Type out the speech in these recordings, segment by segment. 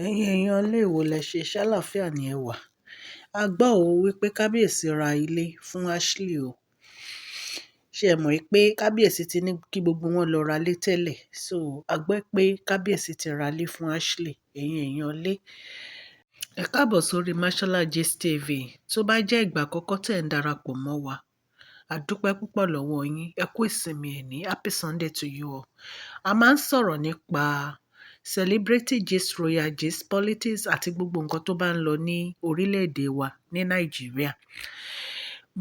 Ẹ̀yin èèyàn ilé ìwò lẹ ṣe ṣàlàáfíà ní ẹ wà. A gbọ́ ò wípé kábíyèsí ra ilé fún Ashley o. Ṣé ẹ mọ̀ pé kábíyèsí ti ní kí gbogbo wọn lọ ra ilé tẹ́lẹ̀? So a gbọ́ pé kábíyèsí ti ra ilé fún Ashley. Ẹ̀yin èèyàn ilé. Ẹ káàbọ̀ sórí Mashola Gist TV. Tó bá jẹ́ ìgbà àkọ́kọ́ tẹ̀ ń darapọ̀ mọ́ wa, a dúpẹ́ púpọ̀ lọ́wọ́ yín. Ẹ kú ìsinmi ẹ̀ní. Happy Sunday to you all. A máa ń sọ̀rọ̀ nípa celebrity gist, royal gist, politics àti gbogbo nǹkan tó bá ń lọ ní orílẹ̀-èdè wa ní Nàìjíríà.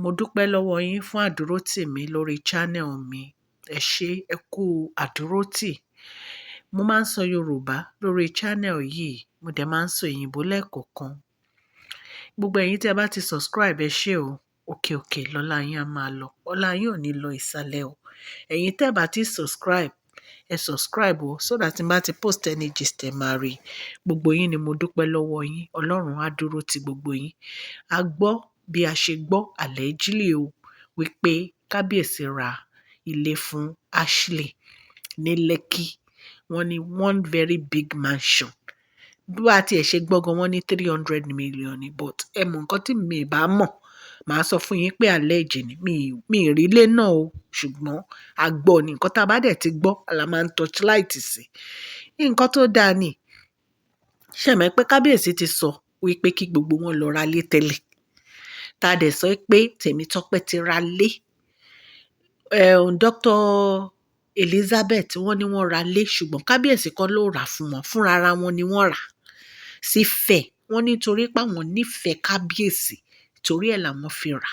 Mo dúpẹ́ lọ́wọ́ yín fún àdúrótì mi lórí channel mi. Ẹ ṣé, ẹ kú àdúrótì. Mo máa ń sọ Yorùbá lórí channel yìí, mo dẹ̀ máa ń sọ òyìnbó lẹ́ẹ̀kọ̀kan. Gbogbo ẹ̀yin tí ẹ bá ti subscribe, ẹ ṣé o. Òkè òkè lọ́lá yín á máa lọ. Ọlá yín ò ní lọ ìsàlẹ̀ o. Ẹ̀yin tẹ́ bá ti subscribe, ẹ subscribe o, so that tí n bá ti post any gist, ẹ máa rí. Gbogbo yín ni mo dúpẹ́ lọ́wọ́ yín. Ọlọ́run á dúró ti gbogbo yín. A gbọ́ bí a ṣe gbọ́ allegedly o wípé kábíyèsí ra ilé fún Ashley ní Lekki. Wọ́n ní one very big mansion. Bí a ti ẹ̀ ṣe gbọ́ gan, wọ́n ní 300 million ni, but ẹ mọ̀ nǹkan tí mi ì bá mọ̀, màá sọ fún yín pé allege ni. Mi ì rí ilé náà o, ṣùgbọ́n a gbọ́ ni. Nǹkan tí a bá dẹ̀ ti gbọ́, la máa ń torchlight sí. Nǹkan tó dáa ni. Ṣé ẹ mọ̀ pé kábíyèsí ti sọ wípé kí gbogbo wọn lọ ra ilé tẹ́lẹ̀? Ta dẹ̀ sọ pé Tèmítọ́pẹ́ ti ra ilé. Dr. Elizabeth, wọ́n ní wọ́n ra ilé, ṣùgbọ́n kábíyèsí kọ́ ló rà fún wọn, fúnra ara wọn ni wọ́n rà sí Ifẹ̀. Wọ́n ní torí pé àwọn nífẹ̀ẹ́ kábíyèsí, torí ẹ̀ làwọn fi rà.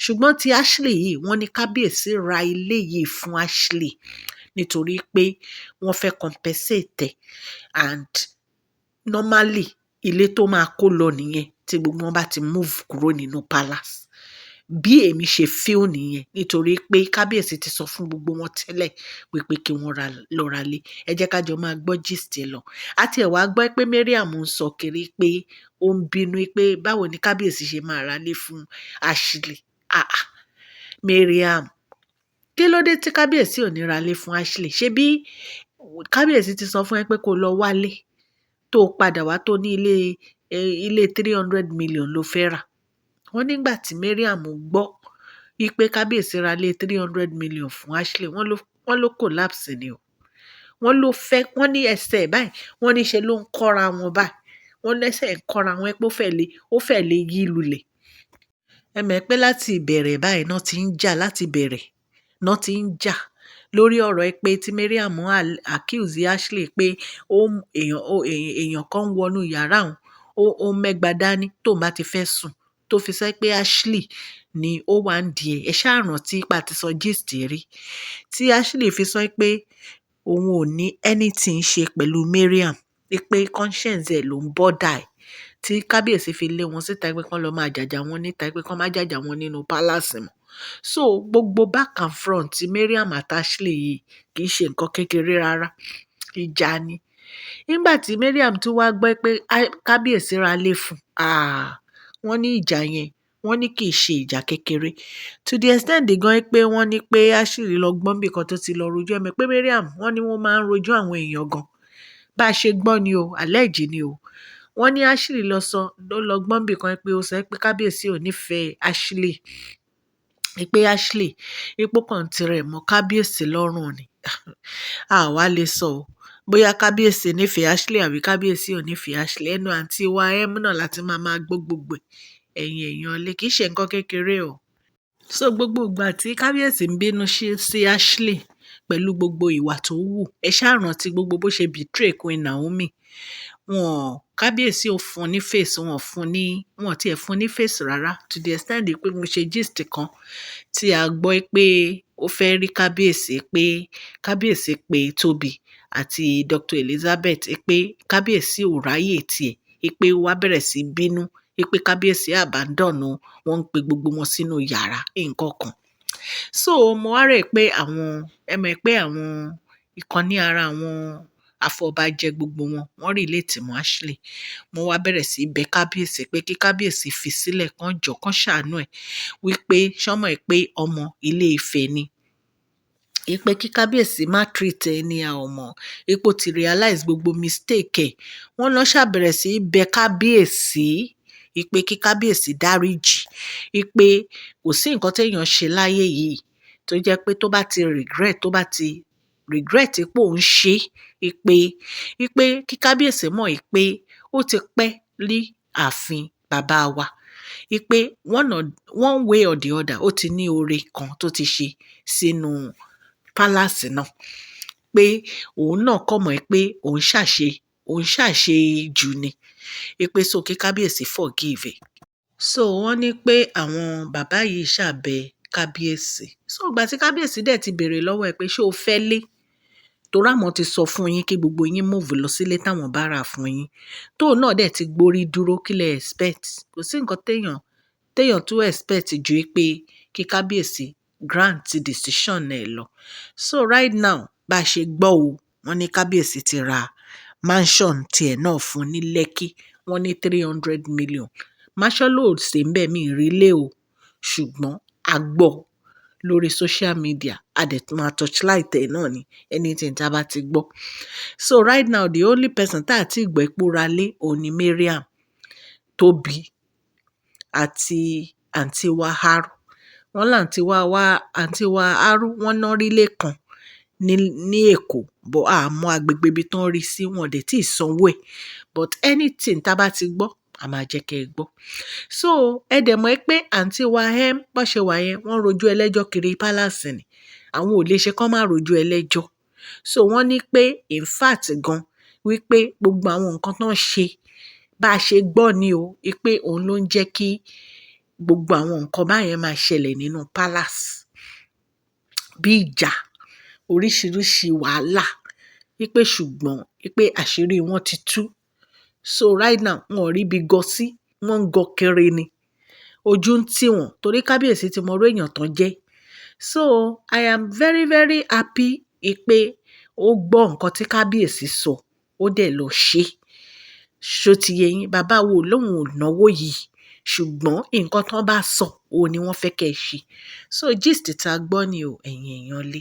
Ṣùgbọ́n tí Ashley yìí, wọ́n ní kábíyèsí ra ilé yìí fún Ashley nítorí pé wọ́n fẹ́ compensate ẹ̀, and normally ilé tó máa kó lọ nìyẹn tí gbogbo wọn bá ti move kúrò nínú palace. Bí èmi ṣe feel nìyẹn, nítorí pé kábíyèsí ti sọ fún gbogbo wọn tẹ́lẹ̀ wípé kí wọ́n lọ ra lé. Ẹ jẹ́ ká jọ máa gbọ́ gist lọ. Àti ẹ̀ wá gbọ́ pé Mariam ń sọ kiri pé ó ń bínú pé báwo ni kábíyèsí ṣe máa ra lé fún Ashley. Ah ah, Mariam, kí ló dé tí kábíyèsí ò ní ra lé fún Ashley? Ṣé bí kábíyèsí ti sọ fún ẹ pé kó lọ wálé, tó padà wá, tó ní ilé 300 million ló fẹ́ rà? Wọ́n nígbà tí Mariam gbọ́ wípé kábíyèsí ra lé 300 million fún Ashley, wọ́n ló collapse ni o. Wọ́n ló fẹ́, wọ́n ní ẹsẹ̀ báyìí, wọ́n ní ṣe ló ń kọ́ra wọn báyìí, wọ́n lẹ́sẹ̀ ń kọ́ra wọn pé ó fẹ́ lè yí lulẹ̀. Ẹ mọ̀ pé láti ìbẹ̀rẹ̀ báyìí náà ti ń jà, láti ìbẹ̀rẹ̀ náà ti ń jà lórí ọ̀rọ̀ ẹ pé tí Mariam accuse Ashley pé èèyàn kan ń wọnú yàrá òun, ó mẹ́gba dání tóun bá ti fẹ́ sùn, tó fi sọ pé Ashley ni ó wà ń di ẹ̀. Ẹ ṣáà rántí pa ti sọ gist rí tí Ashley fi sọ pé òun ò ní anything ṣe pẹ̀lú Mariam, pé conscience ẹ̀ ló ń bother ẹ̀, tí kábíyèsí fi lé wọn síta pé kán lọ máa jàjà wọn níta, pé kán má jàjà wọn nínú palace mọ́. So gbogbo back and front tí Mariam àti Ashley yìí kì í ṣe nǹkan kékeré rárá, ìjà ni. Nígbà tí Mariam tún wá gbọ́ pé kábíyèsí ra lé fún, ah, wọ́n ní ìjà yẹn, wọ́n ní kì í ṣe ìjà kékeré, to the extent gan pé wọ́n ní pé Ashley lọ gbọ́n bí kan tó ti lọ rojọ́ ẹ̀mí pé Mariam, wọ́n ní wọ́n máa ń rojọ́ àwọn èèyàn gan. Bá a ṣe gbọ́ ni o, allege ni o. Wọ́n ní Ashley lọ sọ, ló lọ gbọ́n bí kan pé ó sọ pé kábíyèsí ò nífẹ̀ẹ́ Ashley, pé Ashley ipò kan tirẹ̀ mọ́ kábíyèsí lọ́rùn ni. A wá lè sọ o bóyá kábíyèsí nífẹ̀ẹ́ Ashley àbí kábíyèsí ò nífẹ̀ẹ́ Ashley. Ẹnu àǹtí wa M náà láti máa máa gbọ́ gbogbo ẹ̀. Ẹ̀yin èèyàn lè kì í ṣe nǹkan kékeré o. So gbogbo ìgbà tí kábíyèsí ń bínú sí Ashley pẹ̀lú gbogbo ìwà tó wù, ẹ ṣáà rántí gbogbo bó ṣe betray Queen Naomi. Wọn kábíyèsí ò fún ní face, wọn fún ní, wọn tiẹ̀ fún ní face rárá, to the extent pé mo ṣe gist kan tí a gbọ́ pé ó fẹ́ rí kábíyèsí, pé kábíyèsí pé Tóbi àti Dr. Elizabeth, pé kábíyèsí ò ráyè tiẹ̀, pé ó wá bẹ̀rẹ̀ sí bínú pé kábíyèsí abandon wọn, ń pe gbogbo wọn sínú yàrá, nǹkan kan. So mo wá rò pé àwọn, ẹ mọ̀ pé àwọn ìkan ní ara àwọn afọbajẹ, gbogbo wọn, wọ́n relate mọ́ Ashley. Wọ́n wá bẹ̀rẹ̀ sí í bẹ kábíyèsí pé kí kábíyèsí fi sílẹ̀, kán jọ̀ọ́, kán ṣàánú ẹ̀, wípé ṣọ́mọ̀ ẹ̀ pé ọmọ Ilé Ifẹ̀ ni. Ìpè kí kábíyèsí má treat ẹ anyhow mọ́, ipò ti realize gbogbo mistake ẹ̀. Wọ́n lọ ṣàbẹ̀rẹ̀ sí í bẹ kábíyèsí, ìpè kí kábíyèsí dáríjì, ìpè kò sí nǹkan téèyàn ṣe láyé yìí tó jẹ́ pé tó bá ti regret, tó bá ti regret pé òun ṣe, ìpè kí kábíyèsí mọ̀ ìpè ó ti pẹ́ ní ààfin bàbá wa, ìpè one way or the other, ó ti ní oore kan tó ti ṣe sínú palace náà, pé òun náà kọ̀ mọ̀ pé òun ṣàṣe jù ni, ìpè so kí kábíyèsí forgive ẹ̀. So wọ́n ní pé àwọn bàbá yìí ṣàbẹ kábíyèsí. So ìgbà tí kábíyèsí dẹ̀ ti béèrè lọ́wọ́ ẹ̀ pé ṣé o fẹ́ lé, torí àwọn ti sọ fún yín kí gbogbo yín move lọ sílé táwọn bá rà fún yín, tóun náà dẹ̀ ti gbórí dúró, kí lẹ expect? Kò sí nǹkan téèyàn tún expect ju pé kí kábíyèsí grant decision ẹ̀ lọ. So right now, bá a ṣe gbọ́ o, wọ́n ní kábíyèsí ti ra mansion tiẹ̀ náà fún ní Lekki. Wọ́n ní 300 million. Mashola ò sí ńbẹ̀, mi ì rí lé o, ṣùgbọ́n a gbọ́ lórí social media, a dẹ̀ tún máa torchlight ẹ̀ náà ni anything tá a bá ti gbọ́. So right now, the only person tá a ti gbọ́ pé ó ra lé òun ni Mariam Tóbi àti àǹtí wa Haru. Wọ́n láǹtí wa àǹtí wa Haru, wọ́n ná rí lé kan ní Èkó, but a mọ agbègbè ibi tán rí sí, wọn dẹ̀ tí ì sanwó ẹ̀. But anything tá a bá ti gbọ́, a máa jẹ́ kẹ́ ẹ gbọ́. So ẹ dẹ̀ mọ̀ pé àǹtí wa M bó ṣe wà yẹn, wọ́n rojú ẹlẹ́jọ́ kiri palace ni. Àwọn ò lè ṣe kán má rojú ẹlẹ́jọ́. So wọ́n ní pé in fact gan wípé gbogbo àwọn nǹkan tó ń ṣe, bá a ṣe gbọ́ ni o, wípé òun ló ń jẹ́ kí gbogbo àwọn nǹkan báyẹn máa ṣẹlẹ̀ nínú palace, bí ìjà, oríṣiríṣi wàhálà, wípé ṣùgbọ́n wípé àṣírí wọn ti tú. So right now, wọn ò ríbi gọ sí, wọ́n ń gọ kiri ni, ojú ń tì wọ́n torí kábíyèsí ti mọ irú èèyàn tán jẹ́. So I am very very happy pé ó gbọ́ nǹkan tí kábíyèsí sọ, ó dẹ̀ lọ ṣe. Ṣó ti yé yín? Bàbá wo lòun ò náwó yìí, ṣùgbọ́n nǹkan tán bá sọ òun ni wọ́n fẹ́ kẹ́ ẹ ṣe. So gist tá a gbọ́ ni o, ẹ̀yin èèyàn lé.